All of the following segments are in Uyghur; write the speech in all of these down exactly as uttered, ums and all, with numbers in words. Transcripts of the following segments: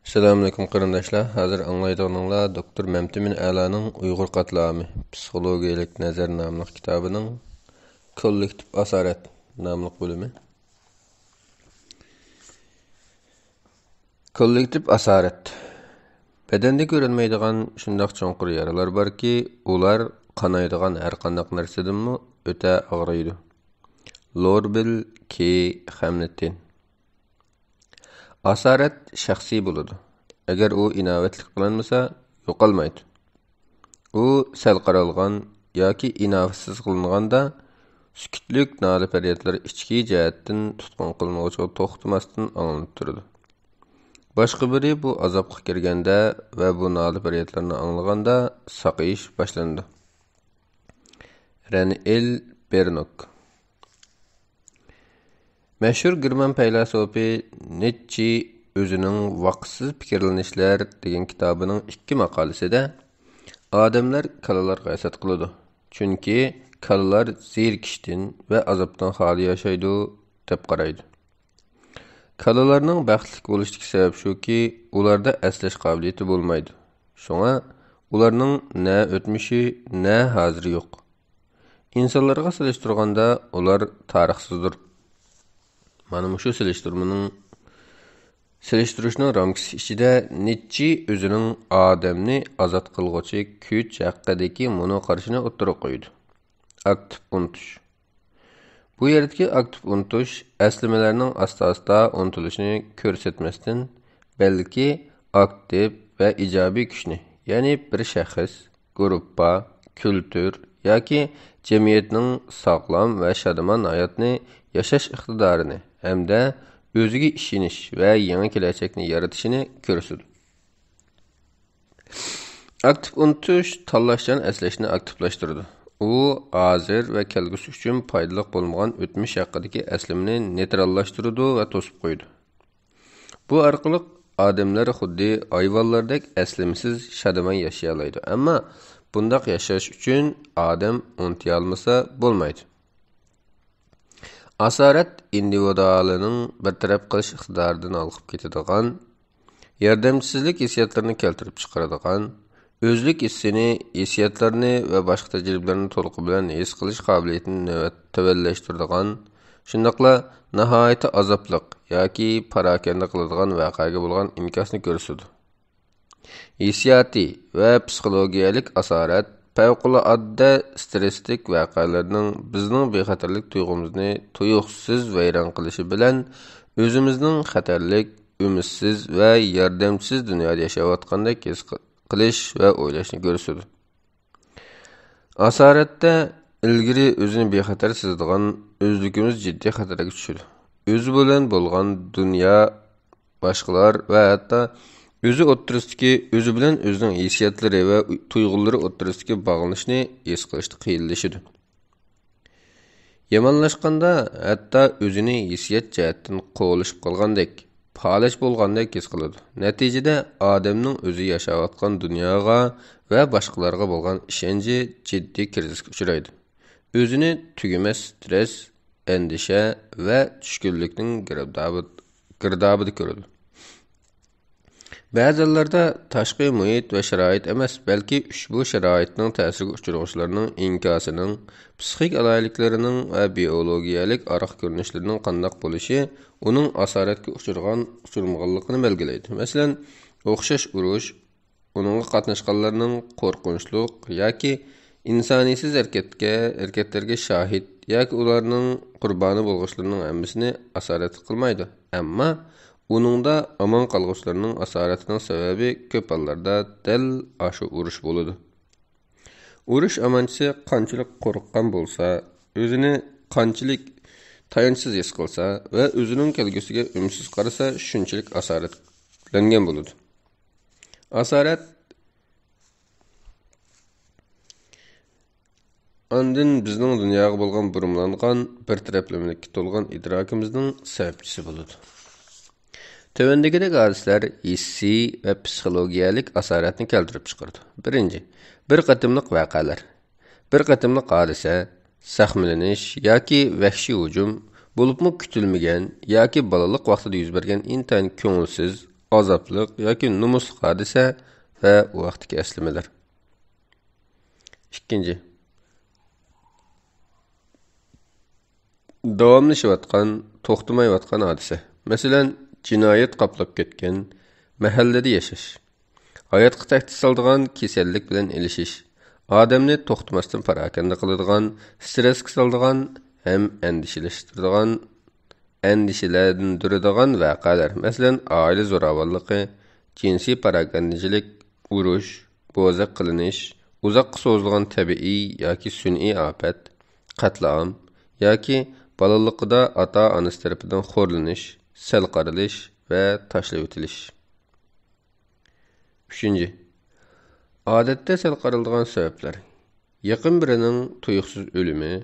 ئەسسالامۇئەلەيكۇم قېرىنداشلار، ھازىر ئاڭلايدىغىنىڭلار دوكتور مەمتىمىن ئەلانىڭ ئۇيغۇر قاتلامى، پسىخولوگىيەلىك نەزەر ناملىق كىتابىنىڭ كوللېكتىپ ئاسارەت ناملىق بۆلۈمى. كوللېكتىپ ئاسارەت. بەدەندە كۆرۈنمەيدىغان شۇنداق چوڭقۇر يارىلار باركى، ئۇلار قانايدىغان ھەرقانداق نەرسىدىنمۇ ئۆتە ئاغرىيدۇ. لوربىل كى خەملىتىن. ئاسارەت شەخسىي بولىدۇ. ئەگەر ئۇ ئىناۋەتلىك قىلىنمىسا، يوقالمايدۇ. ئۇ سەل قارالغان ياكى ئىناۋەتسىز قىلىنغاندا، سۈكۈتلۈك نالە-پەريادلار ئىچكى جەھەتتىن تۇتقۇن قىلىنغۇچىغا توختىماستىن ئاڭلىنىپ تۇرىدۇ. باشقا بىرى بۇ ئازابقا كىرگەندە ۋە بۇ نالە-پەريادلارنى ئاڭلىغاندا ساقىيىش باشلىنىدۇ. رەنئىل بېرنوك. مەشھۇر گېرمان پەيلاسوپى نىتچې ئۆزىنىڭ ۋاقىتسىز پىكىرلىنىشلەر دېگەن كىتابىنىڭ ئىككى ماقالىسىدە، ئادەملەر كالىلارغا ھەسەت قىلىدۇ، چۈنكى كالىلار زېرىكىشتىن ۋە ئازابتىن خالىي ياشايدۇ، دەپ قارايدۇ. كالىلارنىڭ بەختلىك بولۇشتىكى سەۋەب شۇكى، ئۇلاردا ئەسلەش قابىلىيىتى بولمايدۇ. شۇڭا ئۇلارنىڭ نە ئۆتمۈشى، نە ھازىرى يوق. ئىنسانلارغا سېلىشتۇرغاندا ئۇلار تارىخسىزدۇر. مانا مۇشۇ سېلىشتۇرمىنىڭ، سېلىشتۇرۇشنىڭ رامكىسى ئىچىدە نىتچې ئۆزىنىڭ ئادەمنى ئازاد قىلغۇچى كۈچ ھەققىدىكى مۇنۇ قارىشىنى ئوتتۇرىغا قويىدۇ. ئاكتىپ ئۇنتۇش. بۇ يەردىكى ئاكتىپ ئۇنتۇش ئەسلىمىلەرنىڭ ئاستا-ئاستا ئۇنتۇلۇشىنى كۆرسەتمەستىن، بەلكى ئاكتىپ ۋە ئىجابىي كۈچنى، يەنى بىر شەخس، گۇرۇپپا، كۈلتۈر ياكى جەمئىيەتنىڭ ساغلام ۋە شادىمان ھاياتنى ياشاش ئىقتىدارىنى ھەمدە ئۆزىگە ئىشىنىش ۋە يېڭى كېلەچەكنى يارىتىشىنى كۆرسىتىدۇ. ئاكتىپ ئۇنتۇش تاللاشچان ئەسلەشنى ئاكتىپلاشتۇرىدۇ. ئۇ ھازىر ۋە كەلگۈسى ئۈچۈن پايدىلىق بولمىغان ئۆتمۈش ھەققىدىكى ئەسلىمىنى نېيتراللاشتۇرىدۇ ۋە توسۇپ قويىدۇ. بۇ ئارقىلىق ئادەملەر خۇددى ھايۋانلاردەك ئەسلىمىسىز شادىمان ياشىيالايدۇ. ئەمما بۇنداق ياشاش ئۈچۈن ئادەم ئۇنتۇيالمىسا بولمايدۇ. ئاسارەت ئىندىۋىدۇئالنىڭ بىر تەرەپ قىلىش ئىقتىدارىدىن ھالقىپ كېتىدىغان، ياردەمچىسىزلىك ھېسسىياتلىرىنى كەلتۈرۈپ چىقىرىدىغان، ئۆزلۈك ھېسسىنى، ھېسسىياتلارنى ۋە باشقا تەجرىبىلەرنى تولۇقى بىلەن ھېس قىلىش قابىلىيىتىنى نۆۋەت تۆۋەنلەشتۈرىدىغان، شۇنداقلا ناھايىتى ئازابلىق ياكى پاراكەندە قىلىدىغان ۋەقەگە بولغان ئىنكاسنى كۆرسىتىدۇ. ھېسسىياتىي ۋە پسىخولوگىيەلىك ئاسارەت پەۋقۇلئاددە سترېسلىك ۋەقەلەرنىڭ بىزنىڭ بىخەتەرلىك تۇيغۇمىزنى تۇيۇقسىز ۋەيران قىلىشى بىلەن، ئۆزىمىزنىڭ خەتەرلىك، ئۈمىدسىز ۋە ياردەمچىسىز دۇنيادا ياشاۋاتقاندەك ھېس قىلىش ۋە ئويلاشنى كۆرسىتىدۇ. ئاسارەتتە ئىلگىرى ئۆزىنى بىخەتەر سېزىدىغان ئۆزلۈكىمىز جىددىي خەتەرگە چۈشىدۇ. ئۆزى بىلەن بولغان دۇنيا، باشقىلار ۋە ھەتتا ئۆزى ئوتتۇرىسىدىكى، ئۆزى بىلەن ئۆزىنىڭ ھېسسىياتلىرى ۋە تۇيغۇلىرى ئوتتۇرىسىدىكى باغلىنىشنى ھېس قىلىشتا قىيىنلىشىدۇ. يامانلاشقاندا ھەتتا ئۆزىنى ھېسسىيات جەھەتتىن قوغلىشىپ قالغاندەك، پالەچ بولغاندەك ھېس قىلىدۇ. نەتىجىدە ئادەمنىڭ ئۆزى ياشاۋاتقان دۇنياغا ۋە باشقىلارغا بولغان ئىشەنچى جىددىي كىرىزىسكە ئۇچرايدۇ. ئۆزىنى تۈگىمەس سترېس، ئەندىشە ۋە چۈشكۈنلۈكنىڭ گىردابى-، گىردابىدا كۆرىدۇ. بەزى ھاللاردا تاشقى مۇھىت ۋە شارائىت ئەمەس، بەلكى ئۇشبۇ شارائىتنىڭ تەسىرىگە ئۇچرىغۇچىلارنىڭ ئىنكاسىنىڭ، پسىخىك ئالاھىدىلىكلىرىنىڭ ۋە بىئولوگىيەلىك ئارقا كۆرۈنۈشلىرىنىڭ قانداق بولۇشى ئۇنىڭ ئاسارەتكە ئۇچرىغان، ئۇچرىمىغانلىقىنى بەلگىلەيدۇ. مەسىلەن، ئوخشاش ئۇرۇش، ئۇنىڭغا قاتناشقانلارنىڭ قورقۇنچلۇق ياكى ئىنسانىيسىز ھەرىكەتكە، ھەرىكەتلەرگە شاھىت ياكى ئۇلارنىڭ قۇربانى بولغۇچىلىرىنىڭ ھەممىسىنى ئاسارەتلىك قىلمايدۇ. ئەمما ئۇنىڭدا ئامان قالغۇچىلارنىڭ ئاسارەتىنىڭ سەۋەبى كۆپ ھاللاردا دەل ئاشۇ ئۇرۇش بولىدۇ. ئۇرۇش ئامانچىسى قانچىلىك قورققان بولسا، ئۆزىنى قانچىلىك تايانچسىز ھېس قىلسا ۋە ئۆزىنىڭ كەلگۈسىگە ئۈمىدسىز قارىسا، شۇنچىلىك ئاسارەتلەنگەن بولىدۇ. ئاسارەت ئاندىن بىزنىڭ دۇنياغا بولغان بۇرمىلانغان، بىر تەرەپلىمىلىككە تولغان ئىدراكىمىزنىڭ سەۋەبچىسى بولىدۇ. تۆۋەندىكىدەك ھادىسىلەر ھېسسىي ۋە پسىخولوگىيەلىك ئاسارەتنى كەلتۈرۈپ چىقىرىدۇ. بىرىنچى، بىر قېتىملىق ۋەقەلەر. بىر قېتىملىق ھادىسە، زەخىملىنىش ياكى ۋەھشىي ھۇجۇم، بولۇپمۇ كۈتۈلمىگەن ياكى بالىلىق ۋاقتىدا يۈز بەرگەن ئىنتايىن كۆڭۈلسىز، ئازابلىق ياكى نومۇسلۇق ھادىسە ۋە ئۇ ھەقتىكى ئەسلىمىلەر. ئىككىنچى، داۋاملىشىۋاتقان، توختىمايۋاتقان ھادىسە. مەسىلەن، جىنايەت قاپلاپ كەتكەن مەھەللىدە ياشاش. ھاياتقا تەھدىت سالىدىغان كېسەللىك بىلەن ئېلىشىش. ئادەمنى توختىماستىن پاراكەندە قىلىدىغان، سترېسكە سالىدىغان ھەم ئەندىشىلەشتۈرىدىغان، ئەندىشىلەندۈرىدىغان ۋەقەلەر. مەسىلەن، ئائىلە زوراۋانلىقى، جىنسىي پاراكەندىچىلىك، ئۇرۇش، بوزەك قىلىنىش، ئۇزاققا سوزۇلغان تەبىئىي ياكى سۈنئىي ئاپەت، قەتلىئام ياكى بالىلىقىدا ئاتا-ئانىسى تەرىپىدىن خورلىنىش، سەل قارىلىش ۋە تاشلىۋېتىلىش. ئۈچىنچى، ئادەتتە سەل قارىلىدىغان سەۋەبلەر: يېقىن بىرىنىڭ تۇيۇقسىز ئۆلۈمى،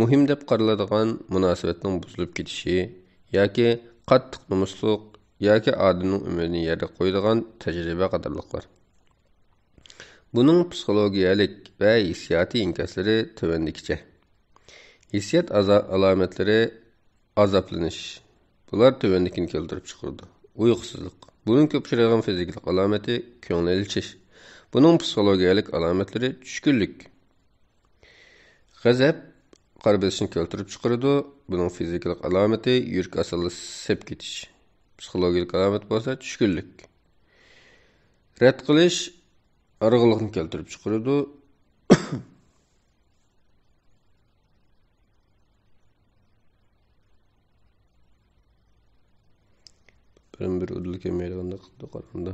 مۇھىم دەپ قارىلىدىغان مۇناسىۋەتنىڭ بۇزۇلۇپ كېتىشى ياكى قاتتىق نومۇسلۇق ياكى ئادەمنىڭ ئۈمىدىنى يەردە قويىدىغان تەجرىبە قاتارلىقلار. بۇنىڭ پسىخولوگىيەلىك ۋە ھېسسىياتىي ئىنكاسلىرى تۆۋەندىكىچە. ھېسسىيات ئازا-، ئالامەتلىرى: ئازابلىنىش. بۇلار تۆۋەندىكىنى كەلتۈرۈپ چىقىرىدۇ. ئۇيقۇسىزلىق. بۇنىڭ كۆپ ئۇچرايدىغان فىزىكىلىق ئالامىتى كۆڭۈل ئېلىشىش. بۇنىڭ پسىخولوگىيەلىك ئالامەتلىرى چۈشكۈنلۈك. غەزەپ قارا بېسىشنى كەلتۈرۈپ چىقىرىدۇ. بۇنىڭ فىزىكىلىق ئالامىتى يۈرىكى ئاسانلا سېپ كېتىش. پسىخولوگىيەلىك ئالامەت بولسا چۈشكۈنلۈك. رەت قىلىش ھارغىنلىقنى كەلتۈرۈپ چىقىرىدۇ. بىرىمۇ بىر ئۇدۇل كەلمەيدىغاندەك قىلىدۇ قارىغاندا.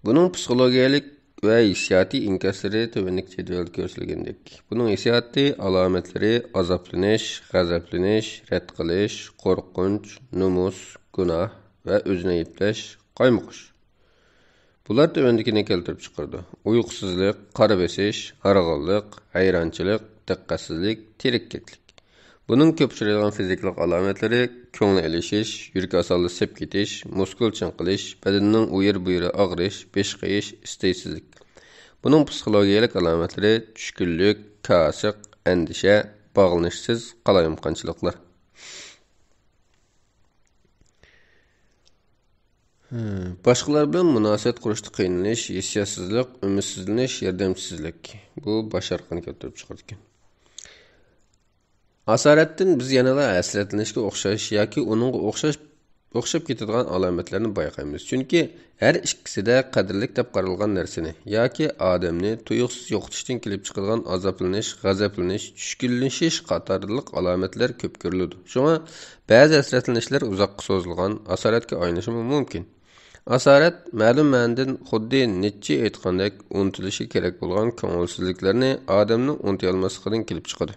بۇنىڭ پسىخولوگىيەلىك ۋە ھېسسىياتىي ئىنكاسلىرى تۆۋەندىكى جەدۋەلدە كۆرسىتىلگەندەك. بۇنىڭ ھېسسىياتى ئالامەتلىرى: ئازابلىنىش، غەزەپلىنىش، رەت قىلىش، قورقۇنچ، نومۇس، گۇناھ ۋە ئۆزىنى ئەيىبلەش، قايمۇقۇش. بۇلار تۆۋەندىكىنى كەلتۈرۈپ چىقىرىدۇ: ئۇيقۇسىزلىق، قارا بېسىش، ھارغىنلىق، ھەيرانچىلىك، دىققەتسىزلىك، تېرىككەنلىك. بۇنىڭ كۆپ ئۇچرايدىغان فىزىكىلىق ئالامەتلىرى كۆڭۈل ئېلىشىش، يۈرىكى ئاسانلا سېپ كېتىش، مۇسكۇل چىڭقىلىش، بەدەننىڭ ئۇ يېرى بۇ يېرى ئاغرىش، بېشى قېيىش، ئىستەيسىزلىك. بۇنىڭ پسىخولوگىيەلىك ئالامەتلىرى چۈشكۈنلۈك، كاسىق، ئەندىشە، باغلىنىشسىز قالايمىقانچىلىقلار. باشقىلار بىلەن مۇناسىۋەت قۇرۇشتا قىينىلىش، ھېسسىياتسىزلىق، ئۈمىدسىزلىنىش، ياردەمچىسىزلىك. بۇ باش ئاغرىقىنى كەلتۈرۈپ چىقىدىكەن. ئاسارەتتىن بىز يەنىلا ھەسرەتلىنىشكە ئوخشاش ياكى ئۇنىڭغا ئوخشاش، ئوخشاپ كېتىدىغان ئالامەتلەرنى بايقايمىز. چۈنكى ھەر ئىككىسىدە قەدىرلىك دەپ قارالغان نەرسىنى ياكى ئادەمنى تۇيۇقسىز يوقىتىشتىن كېلىپ چىقىدىغان ئازابلىنىش، غەزەپلىنىش، چۈشكۈنلىشىش قاتارلىق ئالامەتلەر كۆپ كۆرۈلىدۇ. شۇڭا بەزى ھەسرەتلىنىشلەر ئۇزاققا سوزۇلغان ئاسارەتكە ئايلىنىشىمۇ مۇمكىن. ئاسارەت مەلۇم مەنىدىن خۇددى نىتچې ئېيتقاندەك ئۇنتۇلۇشى كېرەك بولغان كۆڭۈلسىزلىكلەرنى ئادەمنىڭ ئۇنتۇيالماسلىقىدىن كېلىپ چىقىدۇ.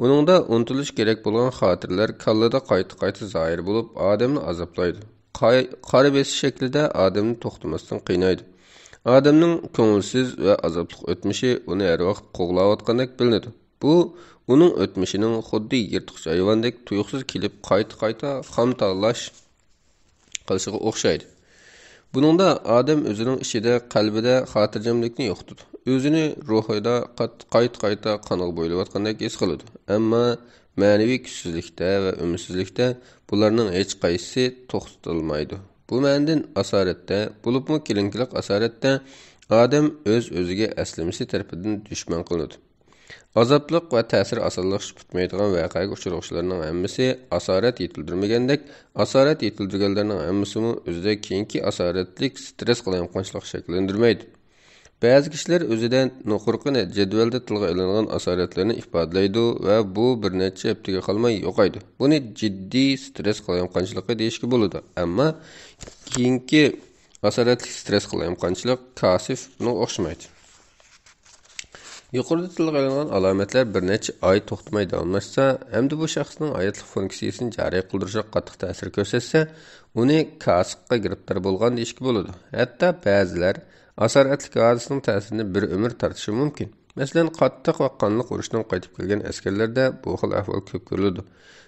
ئۇنىڭدا ئۇنتۇلۇش كېرەك بولغان خاتىرىلەر كاللىدا قايتا-قايتا زاھىر بولۇپ، ئادەمنى ئازابلايدۇ. قاي-، قارا بېسىش شەكلىدە ئادەمنى توختىماستىن قىينايدۇ. ئادەمنىڭ كۆڭۈلسىز ۋە ئازابلىق ئۆتمۈشى ئۇنى ھەر ۋاقىت قوغلاۋاتقاندەك بىلىنىدۇ. بۇ ئۇنىڭ ئۆتمۈشىنىڭ خۇددى يىرتقۇچ ھايۋاندەك تۇيۇقسىز كېلىپ قايتا-قايتا خام تالاش قىلىشىغا ئوخشايدۇ. بۇنىڭدا ئادەم ئۆزىنىڭ ئىچىدە، قەلبىدە خاتىرجەملىكنى يوقىتىدۇ. ئۆزىنى روھىدا قات-، قايتا-قايتا قانغا بويىلىۋاتقاندەك ھېس قىلىدۇ. ئەمما مەنىۋى كۈچسىزلىكتە ۋە ئۈمىدسىزلىكتە بۇلارنىڭ ھېچقايسىسى توختىتىلمايدۇ. بۇ مەنىدىن ئاسارەتتە، بولۇپمۇ كېلىنكىلىك ئاسارەتتە ئادەم ئۆز-ئۆزىگە ئەسلىمىسى تەرىپىدىن دۈشمەن قىلىنىدۇ. ئازابلىق ۋە تەسىرى ئاسانلىقچە پۈتمەيدىغان ۋەقەگە ئۇچرىغۇچىلارنىڭ ھەممىسى ئاسارەت يېتىلدۈرمىگەندەك، ئاسارەت يېتىلدۈرگەنلەرنىڭ ھەممىسىمۇ ئۆزىدە كېيىنكى ئاسارەتلىك سترېس قالايمىقانچىلىق شەكىللەندۈرمەيدۇ. بەزى كىشىلەر ئۆزىدە يۇقىرىقى جەدۋەلدە تىلغا ئېلىنغان ئاسارەتلەرنى ئىپادىلەيدۇ ۋە بۇ بىر نەچچە ھەپتىگە قالماي يوقايدۇ. بۇنى جىددىي سترېس قالايمىقانچىلىقى دېيىشكە بولىدۇ. ئەمما كېيىنكى ئاسارەتلىك سترېس قالايمىقانچىلىق كاسىف بۇنىڭغا ئوخشىمايدۇ. يۇقىرىدا تىلغا ئېلىنغان ئالامەتلەر بىر نەچچە ئاي توختىماي داۋاملاشسا ھەمدە بۇ شەخسنىڭ ھاياتلىق فۇنكسىيىسىنى جارى قىلدۇرۇشىغا قاتتىق تەسىر كۆرسەتسە، ئۇنى كاسىپقا گىرىپتار بولغان دېيىشكە بولىدۇ. ھەتتا بەزىلەر ئاسارەتلىك ھادىسىنىڭ تەسىرىنى بىر ئۆمۈر تارتىشى مۇمكىن. مەسىلەن، قاتتىق ۋە قانلىق ئۇرۇشتىن قايتىپ كەلگەن ئەسكەرلەردە بۇ خىل ئەھۋال كۆپ كۆرۈلىدۇ.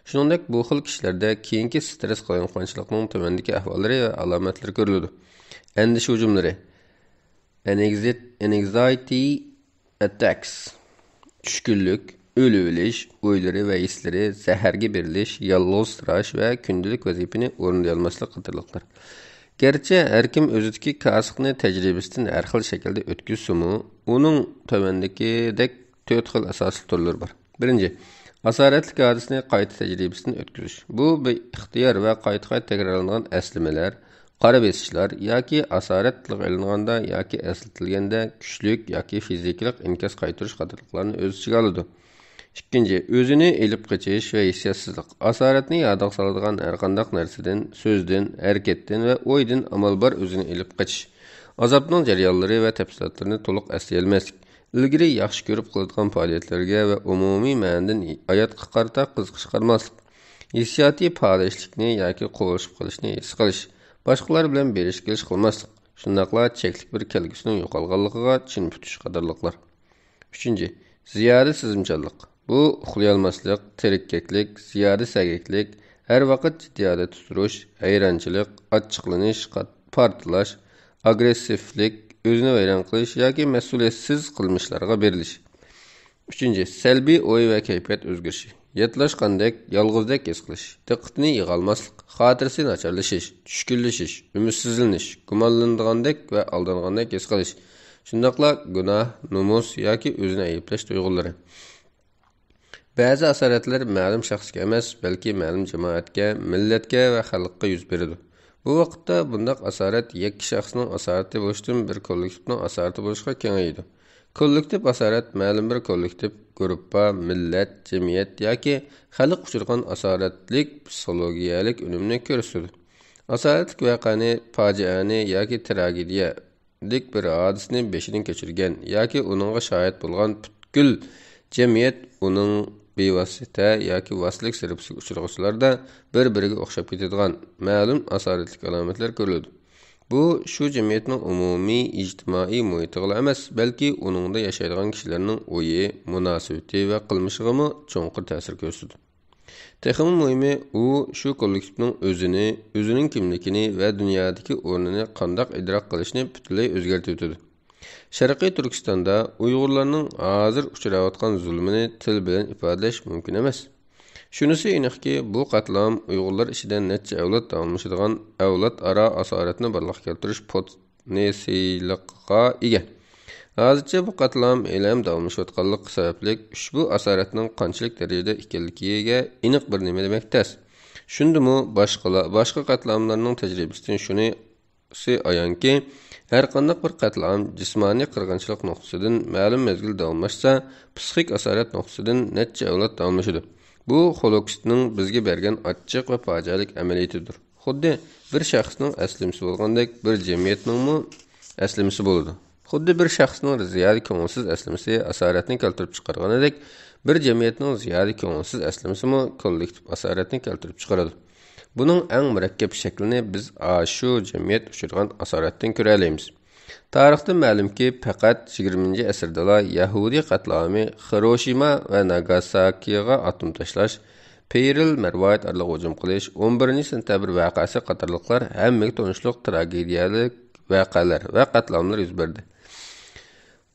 شۇنىڭدەك بۇ خىل كىشىلەردە كېيىنكى سترېس قالايمىقانچىلىقنىڭ تۆۋەندىكى ئەھۋاللىرى ۋە ئالامەتلىرى كۆرۈلىدۇ. ئەندىشە ھۇجۇملىرى. ئەنگزىت-، ئەنگزايتى ئەتەكس. چۈشكۈنلۈك، ئۆلۈۋېلىش ئويلىرى ۋە ھېسلىرى، زەھەرگە بېرىلىش، يالغۇزسىراش ۋە كۈندىلىك ۋەزىپىنى ئورۇندىيالماسلىق قاتارلىقلار. گەرچە ھەركىم ئۆزىدىكى كاسىپنى تەجرىبىسىدىن ھەر خىل شەكىلدە ئۆتكۈزسىمۇ، ئۇنىڭ تۆۋەندىكىدەك تۆت خىل ئاساسلىق تۈرلىرى بار. بىرىنچى، ئاسارەتلىك ھادىسىنى قايتا تەجرىبىسىدىن ئۆتكۈزۈش. بۇ بىئىختىيار ۋە قايتا-قايتا تەكرارلىنىدىغان ئەسلىمىلەر، قارا بېسىشلار ياكى ئاسارەت تىلغا ئېلىنغاندا ياكى ئەسلىتىلگەندە كۈچلۈك ياكى فىزىكىلىق ئىنكاس قايتۇرۇش قاتارلىقلارنى ئۆز ئىچىگە ئالىدۇ. ئىككىنچى، ئۆزىنى ئېلىپ قېچىش ۋە ھېسسىياتسىزلىق. ئاسارەتنى يادىغا سالىدىغان ھەرقانداق نەرسىدىن، سۆزدىن، ھەرىكەتتىن ۋە ئويدىن ئامال بار ئۆزىنى ئېلىپ قېچىش. ئازابنىڭ جەريانلىرى ۋە تەپسىلاتلىرىنى تولۇق ئەسلىيەلمەسلىك. ئىلگىرى ياخشى كۆرۈپ قىلىدىغان پائالىيەتلەرگە ۋە ئومۇمىي مەنىدىن ھاياتقا قارىتا قىزىقىش قالماسلىق. ھېسسىياتىي پالەچلىكنى ياكى قوغلىشىپ قېلىشنى ھېس قىلىش. باشقىلار بىلەن بېرىش-كېلىش قىلماسلىق. شۇنداقلا چەكلىك بىر كەلگۈسىنىڭ يوقالغانلىقىغا چىن پۈتۈش قاتارلىقلار. ئۈچىنچى، زىيادە سېزىمچانلىق. بۇ ئۇخلىيالماسلىق، تېرىككەكلىك، زىيادە سەگەكلىك، ھەر ۋاقىت جىددىي ھالەتتە تۇرۇش، ھەيرانچىلىق، ئاچچىقلىنىش، قات-، پارتلاش، ئاگرېسسىۋلىك، ئۆزىنى ۋەيران قىلىش ياكى مەسئۇلىيەتسىز قىلمىشلارغا بېرىلىش. ئۈچىنچى، سەلبىي ئوي ۋە كەيپىيات ئۆزگىرىشى. ياتلاشقاندەك، يالغۇزدەك ھېس قىلىش، دىققىتىنى يىغالماسلىق، خاتىرىسى ناچارلىشىش، چۈشكۈنلىشىش، ئۈمىدسىزلىنىش، گۇمانلىنىدىغاندەك ۋە ئالدانغاندەك ھېس قىلىش، شۇنداقلا گۇناھ، نومۇس ياكى ئۆزىنى ئەيىبلەش تۇيغۇلىرى. بەزى ئاسارەتلەر مەلۇم شەخسكە ئەمەس، بەلكى مەلۇم جامائەتكە، مىللەتكە ۋە خەلققە يۈز بېرىدۇ. بۇ ۋاقىتتا بۇنداق ئاسارەت يەككە شەخسنىڭ ئاسارىتى بولۇشتىن بىر كوللېكتىپنىڭ ئاسارىتى بولۇشقا كېڭىيىدۇ. كوللېكتىپ ئاسارەت مەلۇم بىر كوللېكتىپ، گۇرۇپپا، مىللەت، جەمئىيەت ياكى خەلق ئۇچرىغان ئاسارەتلىك پسىخولوگىيەلىك ئۈنۈمنى كۆرسىتىدۇ. ئاسارەتلىك ۋەقەنى، پاجىئەنى ياكى تراگېدىيەلىك بىر ھادىسىنى بېشىدىن كەچۈرگەن ياكى ئۇنىڭغا شاھىت بولغان پۈتكۈل جەمئىيەت ئۇنىڭ بىۋاسىتە ياكى ۋاسىتىلىك زەربىسىگە ئۇچرىغۇچىلاردا بىر-بىرىگە ئوخشاپ كېتىدىغان مەلۇم ئاسارەتلىك ئالامەتلەر كۆرۈلىدۇ. بۇ شۇ جەمئىيەتنىڭ ئومۇمىي ئىجتىمائىي مۇھىتىغىلا ئەمەس، بەلكى ئۇنىڭدا ياشايدىغان كىشىلەرنىڭ ئويى، مۇناسىۋىتى ۋە قىلمىشىغىمۇ چوڭقۇر تەسىر كۆرسىتىدۇ. تېخىمۇ مۇھىمى، ئۇ شۇ كوللېكتىپنىڭ ئۆزىنى، ئۆزىنىڭ كىملىكىنى ۋە دۇنيادىكى ئورنىنى قانداق ئىدراك قىلىشىنى پۈتۈنلەي ئۆزگەرتىۋېتىدۇ. شەرقىي تۈركىستاندا ئۇيغۇرلارنىڭ ھازىر ئۇچراۋاتقان زۇلمىنى تىل بىلەن ئىپادىلەش مۇمكىن ئەمەس. شۇنىسى ئېنىقكى، بۇ قەتلىئام ئۇيغۇرلار ئىچىدە نەچچە ئەۋلاد داۋاملىشىدىغان ئەۋلاد ئارا ئاسارەتنى بارلىققا كەلتۈرۈش پوتېنسىيىلىغا ئىگە. ھازىرچە بۇ قەتلىئام ھېلىھەم داۋاملىشىۋاتقانلىقى سەۋەبلىك، ئۈچ بۇ ئاسارەتنىڭ قانچىلىك دەرىجىدە ئىكەنلىكىگە ئېنىق بىر نېمە دېمەك تەس. شۇندىمۇ باشقىلا-، باشقا قەتلىئاملارنىڭ تەجرىبىسىدىن شۇنىسى ئايانكى، ھەرقانداق بىر قەتلىئام جىسمانىي قىرغىنچىلىق نۇقتىسىدىن مەلۇم مەزگىل داۋاملاشسا، پسىخىك ئاسارەت نۇقتىسىدىن نەچچە ئەۋلاد داۋاملىشىدۇ. بۇ خولوكستنىڭ بىزگە بەرگەن ئاچچىق ۋە پاجىئەلىك ئەمەلىيىتىدۇر. خۇددى بىر شەخسنىڭ ئەسلىمىسى بولغاندەك، بىر جەمئىيەتنىڭمۇ ئەسلىمىسى بولىدۇ. خۇددى بىر شەخسنىڭ زىيادە كۆڭۈلسىز ئەسلىمىسى ئاسارەتنى كەلتۈرۈپ چىقارغىنىدەك، بىر جەمئىيەتنىڭ زىيادە كۆڭۈلسىز ئەسلىمىسىمۇ كوللېكتىپ ئاسارەتنى كەلتۈرۈپ چىقىرىدۇ. بۇنىڭ ئەڭ مۇرەككەپ شەكلىنى بىز ئاشۇ جەمئىيەت ئۇچرىغان ئاسارەتتىن كۆرەلەيمىز. تارىختىن مەلۇمكى، پەقەت يىگىرمىنچى ئەسىردىلا يەھۇدىي قەتلىئامى خىروشىما ۋە ناگاساكىغا ئاتوم تاشلاش، پېرل مەرۋايىت ئارىلىغا ھۇجۇم قىلىش، ئون بىرىنچى سېنتەبىر ۋەقەسى قاتارلىقلار ھەممىگە تونۇشلۇق تراگېدىيەلىك ۋەقەلەر ۋە قەتلىئاملار يۈز بەردى.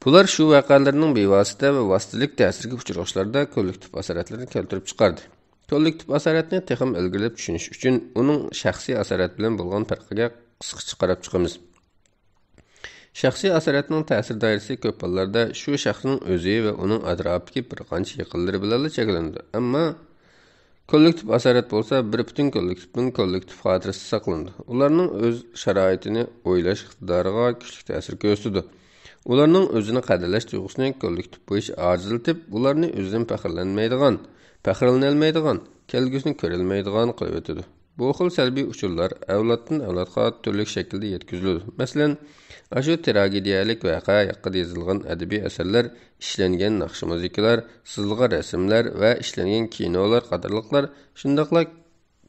بۇلار شۇ ۋەقەلەرنىڭ بىۋاسىتە ۋە ۋاسىتىلىك تەسىرگە ئۇچرىغۇچىلاردا كوللېكتىپ ئاسارەتلىرىنى كەلتۈرۈپ چىقاردى. كوللېكتىپ ئاسارەتنى تېخىمۇ ئىلگىرىلەپ چۈشىنىش ئۈچۈن ئۇنىڭ شەخسىي ئاسارەت بىلەن بولغان پەرقىگە قىسقىچە قاراپ چىقىمىز. شەخسىي ئاسارەتنىڭ تەسىر دائىرىسى كۆپ ھاللاردا شۇ شەخسنىڭ ئۆزى ۋە ئۇنىڭ ئەتراپىدىكى بىر قانچە يېقىنلىرى بىلەنلا چەكلىنىدۇ. ئەمما كوللېكتىپ ئاسارەت بولسا بىر پۈتۈن كوللېكتىپنىڭ كوللېكتىپ خاتىرىسىدە ساقلىنىدۇ. ئۇلارنىڭ ئۆز شارائىتىنى ئويلاش ئىقتىدارىغا كۈچلۈك تەسىر كۆرسىتىدۇ. ئۇلارنىڭ ئۆزىنى قەدىرلەش تۇيغۇسىنى كوللېكتىپ بويىچە ئاجىزلىتىپ، ئۇلارنى ئۆزىدىن پەخىرلەنمەيدىغان، پەخىرلىنەلمەيدىغان، كەلگۈسىنى كۆرەلمەيدىغان قىلىۋېتىدۇ. بۇ خىل سەلبىي ئۇچۇرلار ئەۋلادتىن ئەۋلادقا تۈرلۈك شەكىلدە يەتكۈزۈلىدۇ. مەسىلەن، ئاشۇ تراگېدىيەلىك ۋەقە ھەققىدە يېزىلغان ئەدەبىي ئەسەرلەر، ئىشلەنگەن ناخشا-مۇزىكىلار، سىزىلغان رەسىملەر ۋە ئىشلەنگەن كىنولار قاتارلىقلار، شۇنداقلا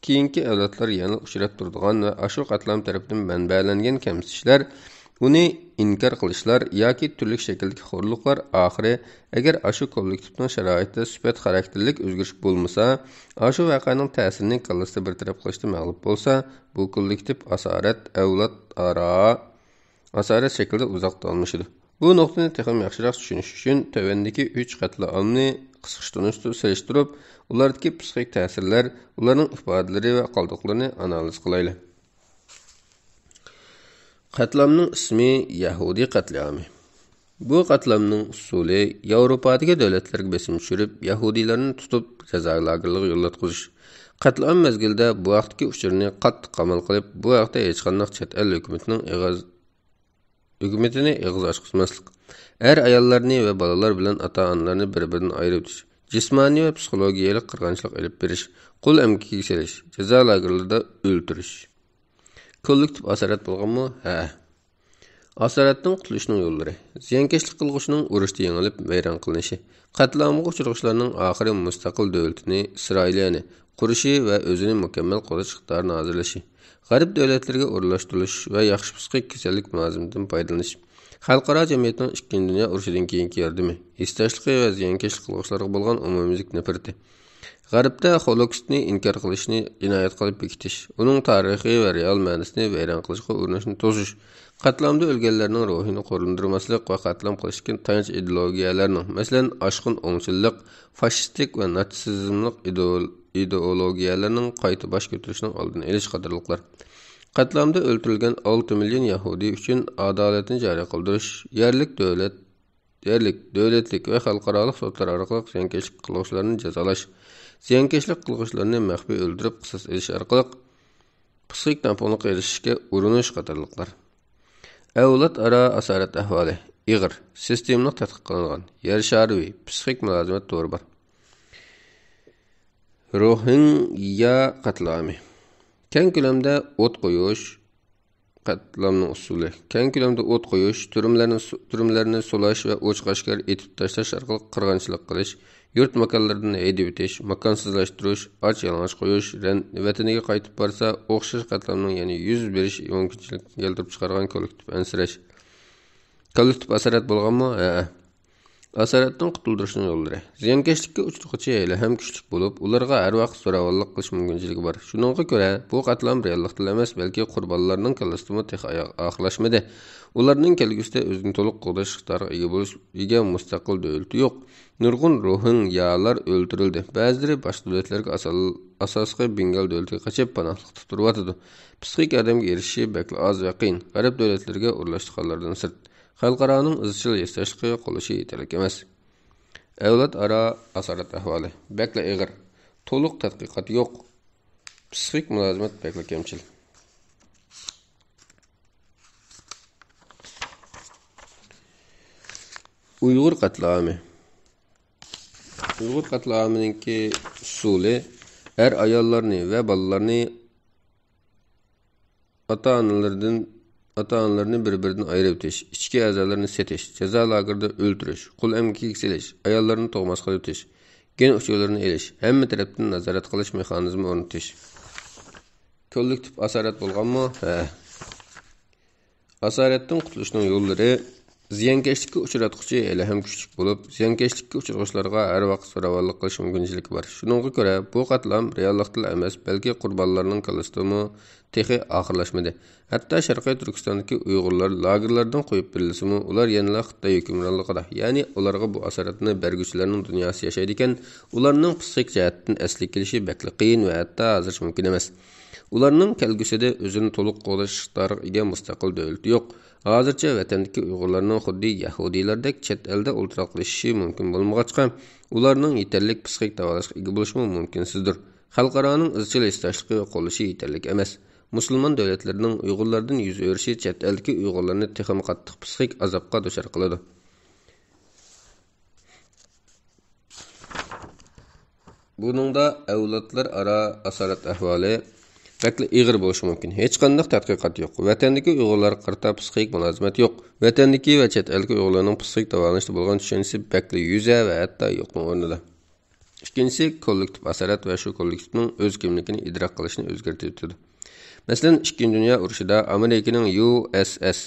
كېيىنكى ئەۋلادلار يەنىلا ئۇچراپ تۇرىدىغان ۋە ئاشۇ قەتلىئام تەرىپىدىن مەنبەلەنگەن كەمسىتىشلەر، ئۇنى ئىنكار قىلىشلار ياكى تۈرلۈك شەكىلدىكى خورلۇقلار ئاخىرى، ئەگەر ئاشۇ كوللېكتىپنىڭ شارائىتىدا سۈپەت خاراكتېرلىك ئۆزگىرىش بولمىسا، ئاشۇ ۋەقەنىڭ تەسىرىنى كاللىسىدا بىر تەرەپ قىلىشتا مەغلۇپ بولسا، بۇ كوللېكتىپ ئاسارەت ئەۋلاد ئارا ئاسارەت شەكلىدە ئۇزاق داۋاملىشىدۇ. بۇ نۇقتىنى تېخىمۇ ياخشىراق چۈشىنىش ئۈچۈن، تۆۋەندىكى ئۈچ قەتلىئامنى قىسقىچە تونۇشتۇرۇپ سېلىشتۇرۇپ، ئۇلاردىكى پسىخىك تەسىرلەر، ئۇلارنىڭ ئىپادىلىرى ۋە قالدۇقلىرىنى ئانالىز قىلايلى. قەتلىئامنىڭ ئىسمى يەھۇدىي قەتلىئامى. بۇ قەتلىئامنىڭ ئۇسۇلى ياۋروپادىكى دۆلەتلەرگە بېسىم چۈشۈرۈپ، يەھۇدىيلارنى تۇتۇپ، جازا لاگېرلىرىغا يولاتقۇزۇش. قەتلىئام مەزگىلىدە بۇ ھەقتىكى ئۇچۇرنى قاتتىق قامال قىلىپ، بۇ ھەقتە ھېچقانداق چەت ئەل ھۆكۈمىتىنىڭ ئېغىز، ھۆكۈمىتىنى ئېغىز ئاچقۇزماسلىق. ئەر-ئاياللارنى ۋە بالىلار بىلەن ئاتا-ئانىلارنى بىر-بىرىدىن ئايرىۋېتىش. جىسمانىي ۋە پسىخولوگىيەلىك قىرغىنچىلىق ئېلىپ بېرىش. قۇل ئەمگىكىگە سېلىش. جازا لاگېرلىرىدا ئۆلتۈرۈش. كوللېكتىپ ئاسارەت بولغانمۇ؟ ھەئە. ئاسارەتتىن قۇتۇلۇشنىڭ يوللىرى. زىيانكەشلىك قىلغۇچىنىڭ ئۇرۇشتا يېڭىلىپ، ۋەيران قىلىنىشى. قەتلىئامغا ئۇچرىغۇچىلارنىڭ ئاخىرى مۇستەقىل دۆلىتىنى، ئىسرائىلىيەنى، قۇرۇشى ۋە ئۆزىنى مۇكەممەل قوغداش ئىقتىدارىنى ھازىرلىشى. غەرب دۆلەتلىرىگە ئورۇنلاشتۇرۇلۇش ۋە ياخشى پسىخىك كېسەللىك مۇلازىمىتىدىن پايدىلىنىش. خەلقئارا جەمئىيەتنىڭ ئىككىنچى دۇنيا ئۇرۇشىدىن كېيىنكى ياردىمى، ھېسداشلىقى ۋە زىيانكەشلىك قىلغۇچىلارغا بولغان ئومۇميۈزلۈك نەپرىتى. غەربتە خولوكستنى ئىنكار قىلىشنى جىنايەت قىلىپ بېكىتىش، ئۇنىڭ تارىخى ۋە رېئال مەنىسىنى ۋەيران قىلىشقا ئۇرۇنۇشنى توسۇش، قەتلىئامدا ئۆلگەنلەرنىڭ روھىنى قورۇندۇرماسلىق ۋە قەتلىئام قىلىشتىكى تايانچ ئىدېئولوگىيەلەرنىڭ، مەسىلەن، ئاشقۇن ئوڭچىللىق، فاشىستىك ۋە ناتسىزملىق ئىدېئول-، ئىدېئولوگىيەلەرنىڭ قايتا باش كۆتۈرۈشىنىڭ ئالدىنى ئېلىش قاتارلىقلار. قەتلىئامدا ئۆلتۈرۈلگەن ئالتە مىليون يەھۇدىي ئۈچۈن ئادالەتنى جارى قىلدۇرۇش، يەرلىك دۆلەت يەرلىك، دۆلەتلىك ۋە خەلقئارالىق سوتلار ئارقىلىق زىيانكەشلىك قىلغۇچىلارنى جازالاش، زىيانكەشلىك قىلغۇچىلارنى مەخپىي ئۆلتۈرۈپ قىساس ئېلىش ئارقىلىق پسىخىك تەڭپۇڭلۇققا ئېرىشىشكە ئۇرۇنۇش قاتارلىقلار. ئەۋلاد ئارا ئاسارەت ئەھۋالى ئېغىر، سىستېمىلىق تەتقىق قىلىنغان، يەر شارى بويى پسىخىك مۇلازىمەت تورى بار. روھىنگيا قەتلىئامى. كەڭ كۆلەمدە ئوت قويۇش، قەتلىئامنىڭ ئۇسۇلى. كەڭ كۆلەمدە ئوت قويۇش، تۈرمىلەرنى سۇ-، تۈرمىلەرنى سولاش ۋە ئوچۇق ئاشكارا ئېتىپ تاشلاش ئارقىلىق قىرغىنچىلىق قىلىش، يۇرت ماكانلىرىدىن ھەيدىۋېتىش، ماكانسىزلاشتۇرۇش، ئاچ يالىڭاچ قويۇش، رەن-، ۋەتىنىگە قايتىپ بارسا ئوخشاش قەتلىئامنىڭ يەنە يۈز بېرىش مۇمكىنچىلىكىنى كەلتۈرۈپ چىقارغان كوللېكتىپ ئەنسىرەش. كوللېكتىپ ئاسارەت بولغانمۇ؟ ھەئە. ئاسارەتتىن قۇتۇلدۇرۇشنىڭ يوللىرى. زىيانكەشلىككە ئۇچرىغۇچى ھېلىھەم كۈچلۈك بولۇپ، ئۇلارغا ھەر ۋاقىت زوراۋانلىق قىلىش مۇمكىنچىلىكى بار. شۇنىڭغا كۆرە، بۇ قەتلىئام رېئاللىقتىلا ئەمەس، بەلكى قۇربانلارنىڭ كاللىسىدىمۇ تېخى ئايا-، ئاخىرلاشمىدى. ئۇلارنىڭ كەلگۈسىدە ئۆزىنى تولۇق قوغداش ئىقتىدارىغا ئىگە بولۇش، ئىگە مۇستەقىل دۆلىتى يوق. نۇرغۇن روھىنگيالار ئۆلتۈرۈلدى. بەزىلىرى باشقا دۆلەتلەرگە ئاسال-، ئاساسلىقى بېنگال دۆلىتىگە قېچىپ پاناھلىقتا تۇرۇۋاتىدۇ. پسىخىك ياردەمگە ئېرىشىشى بەكلا ئاز ۋە قىيىن. غەرب دۆلەتلىرىگە ئورۇنلاشتۇرغانلاردىن سىرت. خەلقئارانىڭ ئىزچىل ھېسداشلىقىغا قوللىشى يېتەرلىك ئەمەس. ئەۋلاد ئارا ئاسارەت ئەھۋالى بەكلا ئېغىر. تولۇق تەتقىقات يوق. پسىخىك مۇلازىمەت بەكلا كەمچىل. ئۇيغۇر قەتلىئامى. ئۇيغۇر قەتلىئامىنىڭكى ئۇسۇلى ئەر-ئاياللارنى ۋە بالىلارنى ئاتا-ئانىلىرىدىن، ئاتا-ئانىلىرىنى بىر-بىرىدىن ئايرىۋېتىش، ئىچكى ئەزالىرىنى سېتىش، جازا لاگېرىدا ئۆلتۈرۈش، قۇل ئەمگىكىگە سېلىش، ئاياللىرىنى تۇغماس قىلىۋېتىش، گېن ئۇچۇرلىرىنى ئېلىش، ھەممە تەرەپتىن نازارەت قىلىش مېخانىزمى ئورنىتىش. كوللېكتىپ ئاسارەت بولغانمۇ؟ ھە. ئاسارەتتىن قۇتۇلۇشنىڭ يوللىرى. زىيانكەشلىككە ئۇچراتقۇچى ھېلىھەم كۈچلۈك بولۇپ، زىيانكەشلىككە ئۇچرىغۇچىلارغا ھەر ۋاقىت زوراۋانلىق قىلىش مۇمكىنچىلىكى بار. شۇنىڭغا كۆرە، بۇ قاتلام رېئاللىقتىلا ئەمەس، بەلكى قۇربانلارنىڭ كاللىسىدىمۇ تېخى ئاخىرلاشمىدى. ھەتتا شەرقىي تۈركىستاندىكى ئۇيغۇرلار لاگېرلاردىن قويۇپ بېرىلسىمۇ، ئۇلار يەنىلا خىتاي ھۆكۈمرانلىقىدا، يەنى ئۇلارغا بۇ ئاسارەتنى بەرگۈچىلەرنىڭ دۇنياسى ياشايدىكەن، ئۇلارنىڭ پسىخىك جەھەتتىن ئەسلىگە كېلىشى بەكلا قىيىن ۋە ھەتتا ھازىرچە مۇمكىن ئەمەس. ئۇلارنىڭ كەلگۈسىدە ئۆزىنى تولۇق قوغداش ئىقتىدارىغا ئىگە مۇستەقىل دۆلىتى يوق. ھازىرچە ۋەتەندىكى ئۇيغۇرلارنىڭ خۇددى يەھۇدىيلاردەك چەت ئەلدە ئولتۇراقلىشىشى مۇمكىن بولمىغاچقا، ئۇلارنىڭ يېتەرلىك پسىخىك داۋالاشقا ئىگە بولۇشىمۇ مۇمكىنسىزدۇر. خەلقئارانىڭ ئىزچىل ھېسداشلىقى ۋە قوللىشى يېتەرلىك ئەمەس. مۇسۇلمان دۆلەتلىرىنىڭ ئۇيغۇرلاردىن يۈز ئۆرۈشى چەت ئەلدىكى ئۇيغۇرلارنى تېخىمۇ قاتتىق پسىخىك ئازابقا دۇچار قىلىدۇ. بۇنىڭدا ئەۋلادلار ئارا ئاسارەت ئەھۋالى بەكلا ئېغىر بولۇشى مۇمكىن. ھېچقانداق تەتقىقات يوق. ۋەتەندىكى ئۇيغۇرلارغا قارىتا پسىخىك مۇلازىمەت يوق. ۋەتەندىكى ۋە چەت ئەلدىكى ئۇيغۇرلارنىڭ پسىخىك داۋالىنىشتا بولغان چۈشەنچىسى بەكلا يۈزە ۋە ھەتتا يوقنىڭ ئورنىدا. ئىككىنچىسى، كوللېكتىپ ئاسارەت ۋە شۇ كوللېكتىپنىڭ ئۆز كىملىكىنى ئىدراك قىلىشنى ئۆزگەرتىۋېتىدۇ. مەسىلەن، ئىككىنچى دۇنيا ئۇرۇشىدا ئامېرىكىنىڭ يۇ ئېس ئېس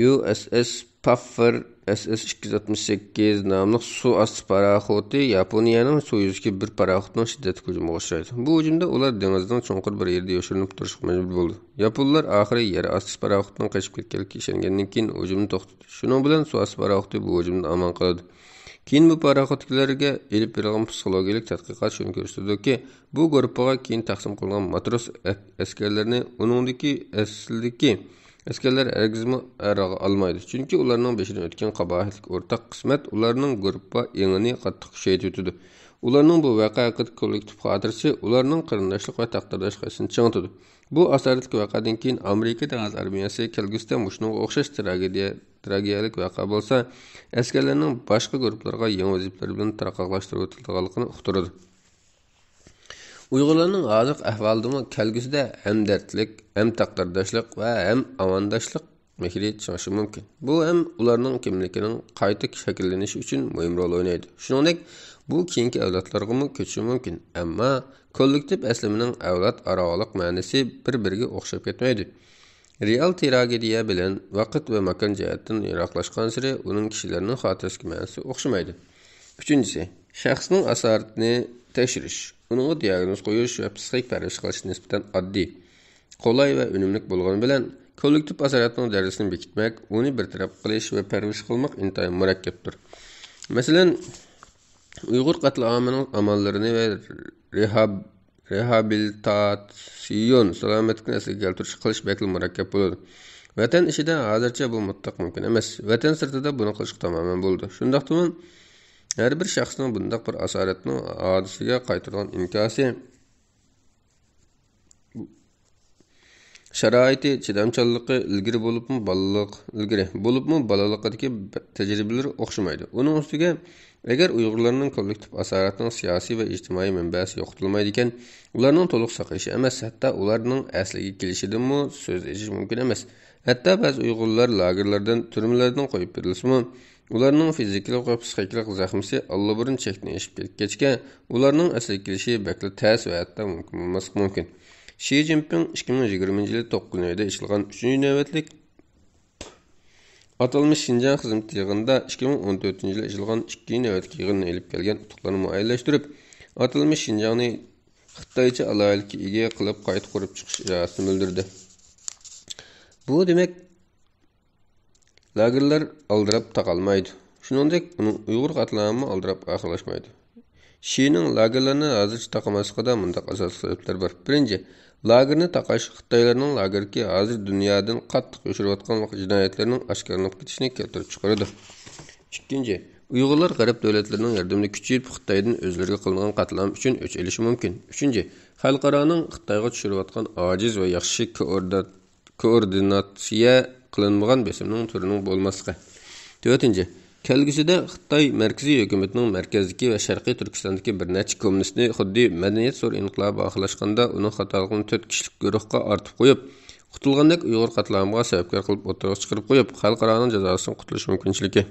يۇ ئېس ئېس پاففېر ئەس ئەس ئىككى يۈز ئاتمىش سەككىز ناملىق سۇ ئاستى پاراخوتى ياپونىيەنىڭ سۇ يۈزىدىكى بىر پاراخوتنىڭ شىددەتلىك ھۇجۇمىغا ئۇچرايدۇ. بۇ ھۇجۇمدا ئۇلار دېڭىزنىڭ چوڭقۇر بىر يېرىدە يوشۇرۇنۇپ تۇرۇشقا مەجبۇر بولىدۇ. ياپونلار ئاخىرى يەر ئاستى پاراخوتىنىڭ قېچىپ كەتكەنلىكىگە ئىشەنگەندىن كېيىن ھۇجۇمنى توختىتىدۇ. شۇنىڭ بىلەن سۇ ئاستى پاراخوتى بۇ ھۇجۇمدىن ئامان قالىدۇ. كېيىن بۇ پاراخوتتىكىلەرگە ئېلىپ بېرىلغان پسىخولوگىيەلىك تەتقىقات شۇنى كۆرسىتىدۇكى، بۇ گۇرۇپپىغا كېيىن تەقسىم قىلىنغان ماتروس ئەسكەرلەرنى ئۇنىڭدىكى ئەسلىدىكى ئەسكەرلەر ھەرگىزمۇ ئارىغا ئالمايدۇ، چۈنكى ئۇلارنىڭ بېشىدىن ئۆتكەن قاباھەتلىك ئورتاق قىسمەت ئۇلارنىڭ گۇرۇپپا ئېڭىنى قاتتىق كۈچەيتىۋېتىدۇ. ئۇلارنىڭ بۇ ۋەقە ھەققىدىكى كوللېكتىپ خاتىرىسى ئۇلارنىڭ قېرىنداشلىق ۋە تەقدىرداشلىق ھېسىنى چىڭىتىدۇ. بۇ ئاسارەتلىك ۋەقەدىن كېيىن ئامېرىكا دېڭىز ئارمىيەسى كەلگۈسىدە مۇشۇنىڭغا ئوخشاش تراگېدىيە، تراگېدىيەلىك ۋەقە بولسا، ئەسكەرلەرنىڭ باشقا گۇرۇپپىلارغا يېڭى ۋەزىپىلەر بىلەن تارقاقلاشتۇرۇۋېتىدىغانلىقىنى ئۇقتۇرىدۇ. ئۇيغۇرلارنىڭ ھازىرقى ئەھۋالىدىمۇ كەلگۈسىدە ھەمدەردلىك، ھەم تەقدىرداشلىق ۋە ھەم ئامانداشلىق مېھرى چىڭىشى مۇمكىن. بۇ ھەم ئۇلارنىڭ كىملىكىنىڭ قايتا شەكىللىنىشى ئۈچۈن مۇھىم رول ئوينايدۇ. شۇنىڭدەك، بۇ كېيىنكى ئەۋلادلارغىمۇ كۆچۈشى مۇمكىن. ئەمما كوللېكتىپ ئەسلىمىنىڭ ئەۋلاد ئارىلىق مەنىسى بىر-بىرىگە ئوخشاپ كەتمەيدۇ. رېئال تراگېدىيە بىلەن ۋاقىت ۋە ماكان جەھەتتىن يىراقلاشقانسېرى ئۇنىڭ كىشىلەرنىڭ خاتىرىسىدىكى مەنىسى ئوخشىمايدۇ. ئۈچىنچىسى، شەخسنىڭ ئاسارىتىنى تەكشۈرۈش، ئۇنىڭغا دىياگنوز قويۇش ۋە پسىخىك پەرۋىش قىلىش نىسبەتەن ئاددىي، قولاي ۋە ئۈنۈملۈك بولغىنى بىلەن، كوللېكتىپ ئاسارەتنىڭ دەرىجىسىنى بېكىتمەك، ئۇنى بىر تەرەپ قىلىش ۋە پەرۋىش قىلماق ئىنتايىن مۇرەككەپتۇر. مەسىلەن، ئۇيغۇر قەتلىئامىنىڭ ئاماللىرىنى ۋە رېھاب-، رېھابىلىتاتسىيون سالامەتلىكنى ئەسلىگە كەلتۈرۈش قىلىش بەكلا مۇرەككەپ بولىدۇ. ۋەتەن ئىچىدە ھازىرچە بۇ مۇتلەق مۇمكىن ئەمەس. ۋەتەن سىرتىدا بۇنى قىلىشقا تامامەن بولىدۇ. شۇنداقتىمۇ، ھەر بىر شەخسنىڭ بۇنداق بىر ئاسارەتنىڭ ھادىسىگە قايتۇرىدىغان ئىنكاسى، شارائىتى، چىدامچانلىقى ئىلگىرى بولۇپمۇ بالىلىق، ئىلگىرى بولۇپمۇ بالىلىقىدىكى تەجرىبىلىرى ئوخشىمايدۇ. ئۇنىڭ ئۈستىگە، ئەگەر ئۇيغۇرلارنىڭ كوللېكتىپ ئاسارەتنىڭ سىياسىي ۋە ئىجتىمائىي مەنبەسى يوقىتىلمايدىكەن، ئۇلارنىڭ تولۇق ساقىيىشى ئەمەس، ھەتتا ئۇلارنىڭ ئەسلىگە كېلىشىدىنمۇ سۆز ئېچىش مۇمكىن ئەمەس. ھەتتا بەزى ئۇيغۇرلار لاگېرلاردىن، تۈرمىلەردىن قويۇپ بېرىلسىمۇ، ئۇلارنىڭ فىزىكىلىق ۋە پسىخىكىلىق زەخمىسى ئاللىبۇرۇن چەكتىن ئېشىپ كەتكەچكە، ئۇلارنىڭ ئەسلىگە كېلىشى بەكلا تەس ۋە ھەتتا مۇمكىن بولماسلىقى مۇمكىن. شى جىنپىڭ ئىككى مىڭ يىگىرمىنچى يىلى توققۇزىنچى ئايدا ئېچىلغان ئۈچىنچى نۆۋەتلىك ئاتالمىش شىنجاڭ خىزمىتى يىغىنىدا ئىككى مىڭ ئون تۆتىنچى يىلى ئېچىلغان ئىككىنچى نۆۋەتلىك يىغىندىن ئېلىپ كەلگەن ئۇتۇقلارنى مۇئەييەنلەشتۈرۈپ، ئاتالمىش شىنجاڭنى خىتايچە ئالاھىدىلىككە ئىگە قىلىپ قايتا قۇرۇپ چىقىش ئىرادىسىنى بىلدۈردى. بۇ دېمەك، لاگېرلار ئالدىراپ تاقالمايدۇ. شۇنىڭدەك ئۇنىڭ ئۇيغۇر قەتلىئامىمۇ ئالدىراپ ئاخىرلاشمايدۇ. شىنىڭ لاگېرلارنى ھازىرچە تاقىماسلىقىدا مۇنداق ئاساسلىق سەۋەبلەر بار. بىرىنچى، لاگېرنى تاقاش خىتايلارنىڭ لاگېردىكى ھازىر دۇنيادىن قاتتىق يوشۇرۇۋاتقان جىنايەتلىرىنىڭ ئاشكارىلىنىپ كېتىشىنى كەلتۈرۈپ چىقىرىدۇ. ئىككىنچى، ئۇيغۇرلار غەرب دۆلەتلىرىنىڭ ياردىمىدە كۈچىيىپ، خىتايدىن ئۆزلىرىگە قىلىنغان قەتلىئام ئۈچۈن ئۆچ ئېلىشى مۇمكىن. ئۈچىنچى، خەلقئارانىڭ خىتايغا چۈشۈرۈۋاتقان ئاجىز ۋە ياخشى كوئوردىنات-، كوئوردىناتسىيە قىلىنمىغان بېسىمنىڭ تۈرىنىڭ بولماسلىقى. تۆتىنچى، كەلگۈسىدە خىتاي مەركىزىي ھۆكۈمىتىنىڭ مەركەزدىكى ۋە شەرقىي تۈركىستاندىكى بىر نەچچە كوممۇنىستنى خۇددى مەدەنىيەت زور ئىنقىلابى ئاخىرلاشقاندا ئۇنىڭ خاتالىقىنى تۆت كىشىلىك گۇرۇھقا ئارتىپ قويۇپ، قۇتۇلغاندەك ئۇيغۇر قەتلىئامىغا سەۋەبكار قىلىپ ئوتتۇرىغا چىقىرىپ قويۇپ، خەلقئارانىڭ جازاسىدىن قۇتۇلۇش مۇمكىنچىلىكى.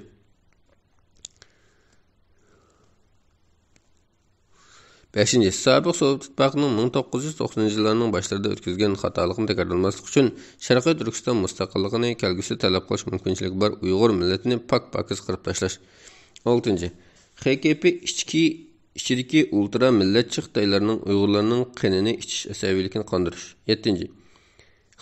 بەشىنچى، سابىق سوۋېت ئىتتىپاقىنىڭ مىڭ توققۇز يۈز توقسىنىنچى يىللارنىڭ باشلىرىدا ئۆتكۈزگەن خاتالىقنى تەكرارلىماسلىق ئۈچۈن، شەرقىي تۈركىستان مۇستەقىللىقىنى كەلگۈسىدە تەلەپ قىلىش مۇمكىنچىلىكى بار ئۇيغۇر مىللىتىنى پاك-پاكىز قىرىپ تاشلاش. ئالتىنچى، خې كې پې ئىچكى، ئىچىدىكى ئۇلترا مىللەتچى خىتايلارنىڭ ئۇيغۇرلارنىڭ قېنىنى ئىچىش ئەسەبىيلىكىنى قاندۇرۇش. يەتتىنچى،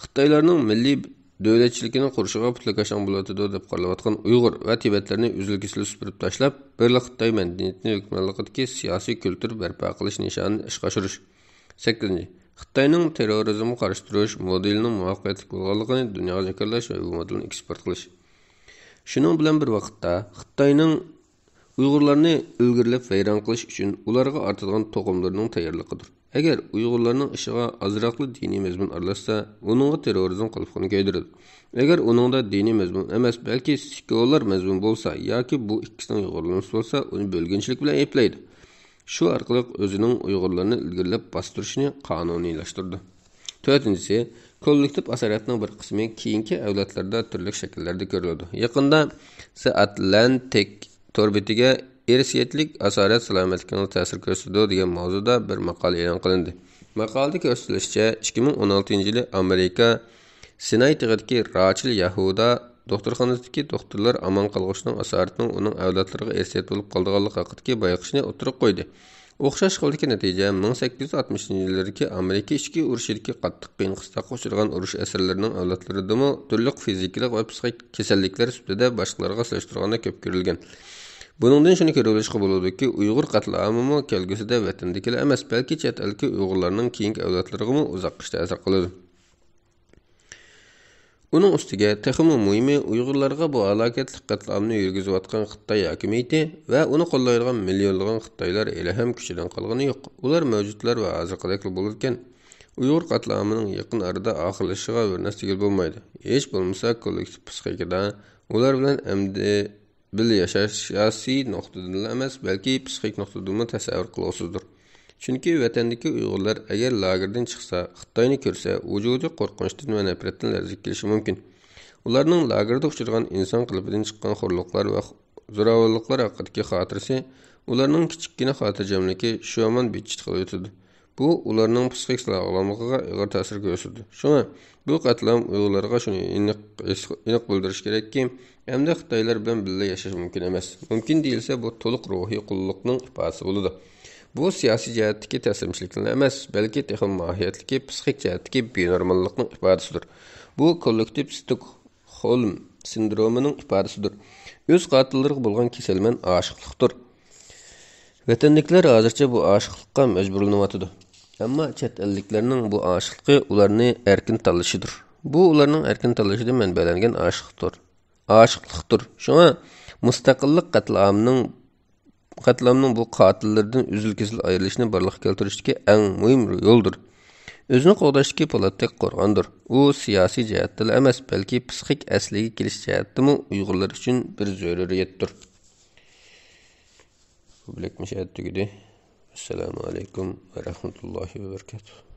خىتايلارنىڭ مىللىي دۆلەتچىلىكىنى قۇرۇشىغا پۇتلىكاشاڭ بولۇۋاتىدۇ دەپ قارىلىۋاتقان ئۇيغۇر ۋە تىبەتلەرنى ئۈزۈل-كېسىل سۈپۈرۈپ تاشلاپ، بىرلا خىتاي مەدەنىيىتىنى ھۆكۈمرانلىقىدىكى سىياسىي كۈلتۈر بەرپا قىلىش نىشانىنى ئىشقا ئاشۇرۇش. سەككىزىنچى، خىتاينىڭ تېررورىزمغا قارشى تۇرۇش مودېلىنىڭ مۇۋەپپەقىيەتلىك بولغانلىقىنى دۇنياغا جاكارلاش ۋە بۇ مودېلنى ئېكسپورت قىلىش. شۇنىڭ بىلەن بىر ۋاقىتتا، خىتاينىڭ ئۇيغۇرلارنى ئىلگىرىلەپ ۋەيران قىلىش ئۈچۈن ئۇلارغا ئارتىدىغان توقۇملىرىنىڭ تەييارلىقىدۇر. ئەگەر ئۇيغۇرلارنىڭ ئىشىغا ئازراقلا دىنىي مەزمۇن ئارىلاشسا، ئۇنىڭغا تېررورىزم قالپىقىنى كىيدۈرىدۇ. ئەگەر ئۇنىڭدا دىنىي مەزمۇن ئەمەس، بەلكى سېكۇلار مەزمۇن بولسا ياكى بۇ ئىككىسىنىڭ يۇغۇرۇلمىسى بولسا، ئۇنى بۆلگۈنچىلىك بىلەن ئەيىبلەيدۇ. شۇ ئارقىلىق ئۆزىنىڭ ئۇيغۇرلارنى ئىلگىرىلەپ باستۇرۇشىنى قانۇنىيلاشتۇرىدۇ. تۆتىنچىسى، كوللېكتىپ ئاسارەتنىڭ بىر قىسمى كېيىنكى ئەۋلادلاردا تۈرلۈك شەكىللەردە كۆرۈلىدۇ. يېقىندا The Atlantic تور بېتىگە ئىرسىيەتلىك ئاسارەت سالامەتلىكىڭىزگە تەسىر كۆرسىتىدۇ دېگەن ماۋزۇدا بىر ماقالە ئېلان قىلىندى. ماقالىدە كۆرسىتىلىشىچە، ئىككى مىڭ ئون ئالتىنچى يىلى ئامېرىكا سىناي تېغىدىكى راچېل ياھۇدا دوختۇرخانىسىدىكى دوختۇرلار ئامان قالغۇچىنىڭ ئاسارىتىنىڭ ئۇنىڭ ئەۋلادلىرىغا ئىرسىيەت بولۇپ قالىدىغانلىقى ھەققىدىكى بايقىشىنى ئوتتۇرىغا قويدى. ئوخشاش خىلدىكى نەتىجە مىڭ سەككىز يۈز ئاتمىشىنچى يىللىرىدىكى ئامېرىكا ئىچكى ئۇرۇشىدىكى قاتتىق قىيىن قىستاققا ئۇچرىغان ئۇرۇش ئەسىرلىرىنىڭ ئەۋلادلىرىدىمۇ تۈرلۈك فىزىكىلىق ۋە پسىخىك كېسەللىكلەر سۈپىتىدە باشقىلارغا سېلىشتۇرغاندا كۆپ كۆرۈلگەن. بۇنىڭدىن شۇنى كۆرۈۋېلىشقا بولىدۇكى، ئۇيغۇر قەتلىئامىمۇ كەلگۈسىدە ۋەتەندىكىلا ئەمەس، بەلكى چەت ئەلدىكى ئۇيغۇرلارنىڭ كېيىنكى ئەۋلادلىرىغىمۇ ئۇزاققىچە تەسىر قىلىدۇ. ئۇنىڭ ئۈستىگە تېخىمۇ مۇھىمى، ئۇيغۇرلارغا بۇ ھالاكەتلىك قەتلىئامنى يۈرگۈزۈۋاتقان خىتاي ھاكىمىيىتى ۋە ئۇنى قوللايدىغان مىليونلىغان خىتايلار ھېلىھەم كۈچىدىن قالغىنى يوق. ئۇلار مەۋجۇتلار ۋە ھازىرقىدەكلا بولىدىكەن. ئۇيغۇر قەتلىئامىنىڭ يېقىن ئارىدا ئاخىرلىشىشىغا بىر نەرسە دېگىلى بولمايدۇ. ھېچ بولمىسا كوللېكتىپ پسىخىكىدا ئۇلار بىلەن ئەمدى بىللە ياشاش سىياسىي نۇقتىدىنلا ئەمەس، بەلكى پسىخىك نۇقتىدىنمۇ تەسەۋۋۇر قىلغۇسىزدۇر. چۈنكى ۋەتەندىكى ئۇيغۇرلار ئەگەر لاگېردىن چىقسا، خىتاينى كۆرسە، ۋۇجۇدى قورقۇنچتىن ۋە نەپرەتتىن لەرزىگە كېلىشى مۇمكىن. ئۇلارنىڭ لاگېردا ئۇچرىغان ئىنسان قېلىپىدىن چىققان خورلۇقلار ۋە زوراۋانلىقلار ھەققىدىكى خاتىرىسى ئۇلارنىڭ كىچىككىنە خاتىرجەملىكى شۇ ھامان بىت-چىت قىلىۋېتىدۇ. بۇ ئۇلارنىڭ پسىخىك ساغلاملىقىغا ئېغىر تەسىر كۆرسىتىدۇ. شۇڭا بۇ قەتلىئام ئۇيغۇرلارغا شۇنى ئېنىق، ئېنىق بىلدۈرۈشى كېرەككى، ئەمدى خىتايلار بىلەن بىللە ياشاش مۇمكىن ئەمەس. مۇمكىن دېيىلسە، بۇ تولۇق روھىي قۇللۇقنىڭ ئىپادىسى بولىدۇ. بۇ سىياسىي جەھەتتىكى تەسلىمىچىلىكلا ئەمەس، بەلكى تېخىمۇ ماھىيەتلىكى پسىخىك جەھەتتىكى بىنورماللىقنىڭ ئىپادىسىدۇر. بۇ كوللېكتىپ ستوك خولم سىندرومىنىڭ ئىپادىسىدۇر. ئۆز قاتىللىرىغا بولغان كېسەلمەن ئاشىقلىقتۇر. ۋەتەندىكىلەر ھازىرچە بۇ ئاشىقلىققا مەجبۇرلىنىۋاتىدۇ. ئەمما چەت ئەللىكلەرنىڭ بۇ ئاشىقلىقى ئۇلارنى ئەركىن تاللىشىدۇر. بۇ ئۇلارنىڭ ئەركىن تاللىشىدىن مەنبەلەنگەن ئاشىقلىقتۇر. ئاشىقلىقتۇر. شۇڭا مۇستەقىللىق قەتلىئامىنىڭ، قەتلىئامنىڭ بۇ قاتىللىرىدىن ئۈزۈل-كېسىل ئايرىلىشنى بارلىققا كەلتۈرۈشتىكى ئەڭ مۇھىم يولدۇر. ئۆزىنى قوغداشتىكى پولاتتەك قورغاندۇر. ئۇ سىياسىي جەھەتتىلا ئەمەس، بەلكى پسىخىك ئەسلىگە كېلىش جەھەتتىمۇ ئۇيغۇرلار ئۈچۈن بىر زۆرۈرىيەتتۇر. بۇ بۆلەك مۇشۇ يەردە تۈگىدى. ئەسسالامۇ ئەلەيكۇم ۋە رەھمەتۇللاھى ۋە بەرىكاتۇھ.